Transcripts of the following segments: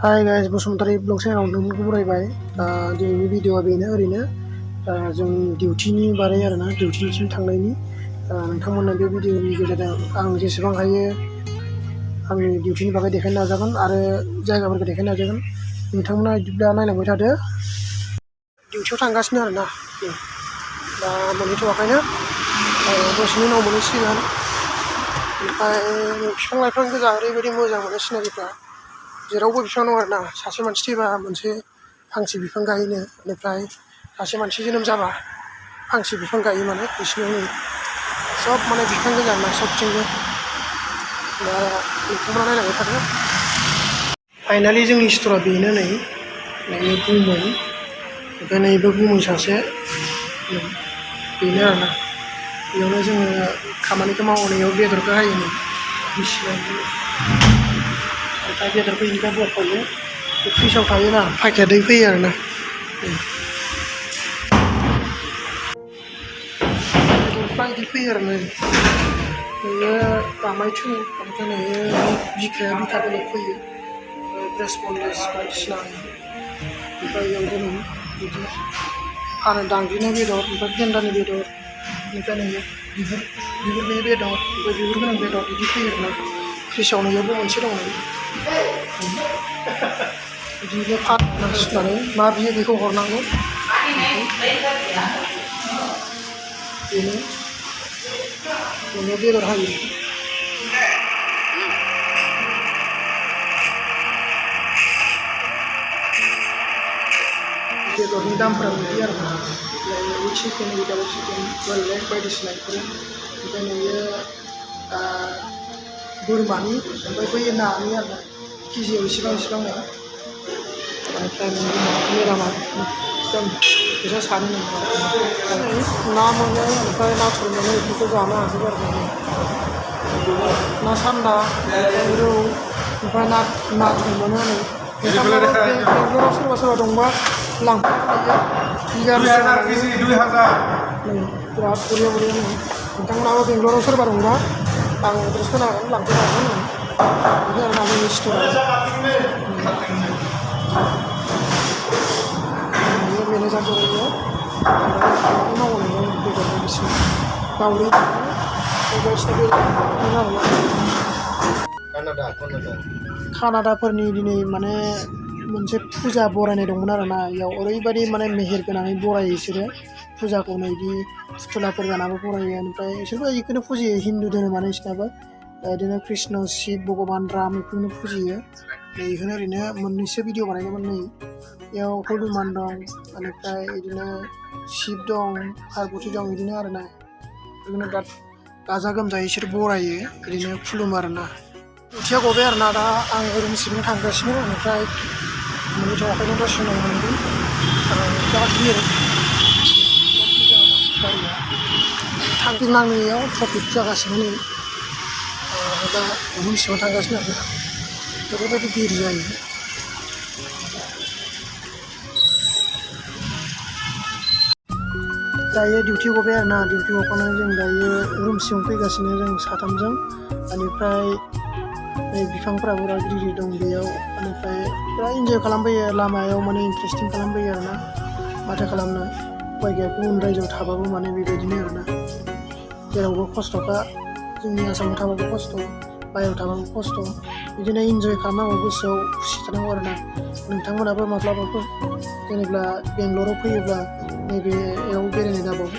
Hi guys Basumatary blog चेनेलाव नोंथांखौ बरायबाय। दिनैनि भिडिअआ बेनो ओरैनो जों डिउटिनि बारै आरोना डिउटिसिम थांनायनि नोंथांमोननो बे भिडिअनि गेजेरजों आं जेसेबां हायो आंनि डिउटिनि बागै देखायनो नाजागोन आरो जायगाफोरखौ देखायनो नाजागोन। नोंथांमोना बिदिब्ला नायलांबाय थादो। डिउटियाव थांगासिनो आरोना दा मोनहैथ'वाखैनो दसेनि उनाव मोनहैसिगोन। ओमफ्राय बिफां लाइफां गोजा ओरैबायदि मोजां मोनो सिनारिफ्रा। जेरावबो बिफां दं आरोना सासे मानसि थैबा मोनसे फांसे बिफां गायोनो, बेनिफ्राय सासे मानसि जोनोम जाबा फांसे बिफां गायो माने बिसिनियाव सब माने बिफां गोजा आरोना सबथिंबो। दा नोंथांमोना नायलांबाय थादो। फाइनालि जोंनि स्ट'रा बेनो नै गुमै, ओमफ्राय नैबो गुमै सासे बेनो आरोना। बेयावनो जोङो खामानिखौ मावनायाव बेदरखौ हायो नै बिसिबां ओमफ्राय बेदरखौ इनिफ्राय बख'यो बे फ्रिजआव थायोना फायखाया दै फैयो आरोना। बेदरफ्रा बिदि फैयो आरो नै नोङो दामायथु ओमफ्राय नोङो बिखाया बिखा बेलेग फैयो रेसपन्डेस बायदिसिना ओमफ्राय बेयावबो नों बिदि फानो दांग्रिनाय बेदर ओमफ्राय गेन्दानि बेदर ओमफ्राय नोङो बिगुर गैयि बेदर ओमफ्राय बिगुर गोनां बेदर बिदि फैयो आरोना। फ्रिजआव नैयावबो मोनसे दङ बिदिनो फानना सुनानै मा बियो बेखौ हरनांगौ। बेनो बेदर हायो। बेदरनि दामफोरा बिदि आरोना चिकेन उइदाउट चिकेन बयल एग बायदिसिना बेफोरो। ओमफ्राय नोङो बोरमानि ओमफ्राय बै नानि आरोना केजियाव इसेबां नो ओमफ्राय मिरामा एकदम फैसा सानो ना मोनो ओमफ्राय नाथुर मोनो बेफोरखौ जानो हाजोबो आरो ना सान्दा रौ ओमफ्राय नाथुर मोनो नै बेंगलराव सोरबा दंबा लांफैनो हायो। बिराद बरिया नै नोंथांमोनाबो बेंगलराव सोरबा दंबा आं एड्रेस होनो हागोन लांफैनो हागोन। बिदि आरोना जोंनि स्ट'रा मेनेजार जरायो खामानि मावनायाव बेदर बायदिसिना दाउदै बायदिसिना कानाडाफोरनि दिनै माने मोनसे फुजा बरायनाय दंमोन आरोना। बेयाव ओरैबायदि माने मेहेर गोनाङै बरायो बिसोरो फुजाखौ नै बिदि फुथुलाफोर गानाबो बरायो। ओमफ्राय बिसोरबो बेखौनो फुजियो हिन्दु धोरोमानो बिसोरनाबो बिदिनो कृष्ण शिब भगबान राम बेखौनो फुजियो। बेखौनो ओरैनो मोननैसो भिडिअ बानायदोंमोन नै बेयाव हनुमान दं बेनिफ्राय बिदिनो शिब दं पार्बति दं बिदिनो आरोना। बेखौनो बिराद गाजा गोमजायै बिसोर बरायो बिदिनो खुलुमो आरोना। डिउटिया गबाय आरोना दा आं रुमसिम थांगासिनो ओमफ्राय मोनहैथ'वाखैनो दसे उनाव मोनहैगोन। बिराद गिदिर गारिया थांफिननांनायाव ट्राफिक जागासिनो नै दा रुमसिम थांगासिनो आरोना ओरैबायदि देरि जायो। दायो डिउटि गबाय आरोना डिउटि गखांनानै जों दायो रुमसिम फैगासिनो जों साथामजों। बेनिफ्राय नै बिफांफोराबो बिराद गिदिर दं बेयाव। बेनिफ्राय बिराद इन्जय खालामफैयो लामायाव माने इन्टारेस्टिं खालामफैयो आरोना। माथो खालामनो उपाय गैया गुबुन रायजोआव थाबाबो माने बेबायदिनो आरोना जेरावबो खस्थ'खा। जोंनि आसामाव थाबाबो खस्थ' बाहेरायाव थाबाबो खस्थ' बिदिनो इन्जय खालामनांगौ गोसोआव खुसि थानांगौ आरोना। नोंथांमोनाबो माब्लाबाफोर जेनेबा बेंगलराव फैयोब्ला नैबेयाव बेरायनाय दाबाव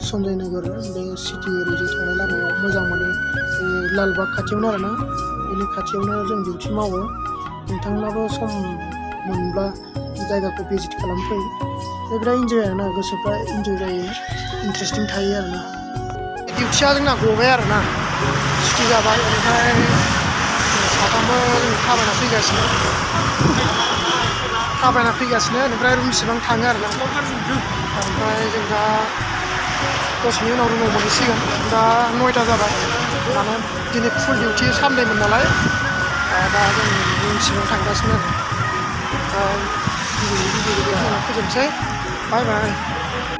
सनजय नगर बे सिटि एरियाजों थांनाय लामायाव मोजां मोनो। लालबाग खाथियावनो आरोना बेनि खाथियावनो जों डिउटि मावो। नोंथांमोनाबो सम मोनब्ला जायगाखौ भिजिट खालामफै। बिराद इन्जय आरोना गोसोफ्रा इन्जय जायो इन्टारेस्टिं थायो आरोना। डिउटिया जोंना गबाय आरोना सुटि जाबाय। ओमफ्राय साथामबो जों थाबायना फैगासिनो ओमफ्राय रुमसिबां थाङो आरोना। ओमफ्राय जों दा दसेनि उनाव रुमाव मोनहैसिगोन। दा 9टा जाबाय माने दिनै फुल डिउटि सानडेमोन नालाय दा जों रुमसिबां थांगासिनो आरो। ओमफ्राय भिडिअखौ फोजोबनोसै बाय बाय।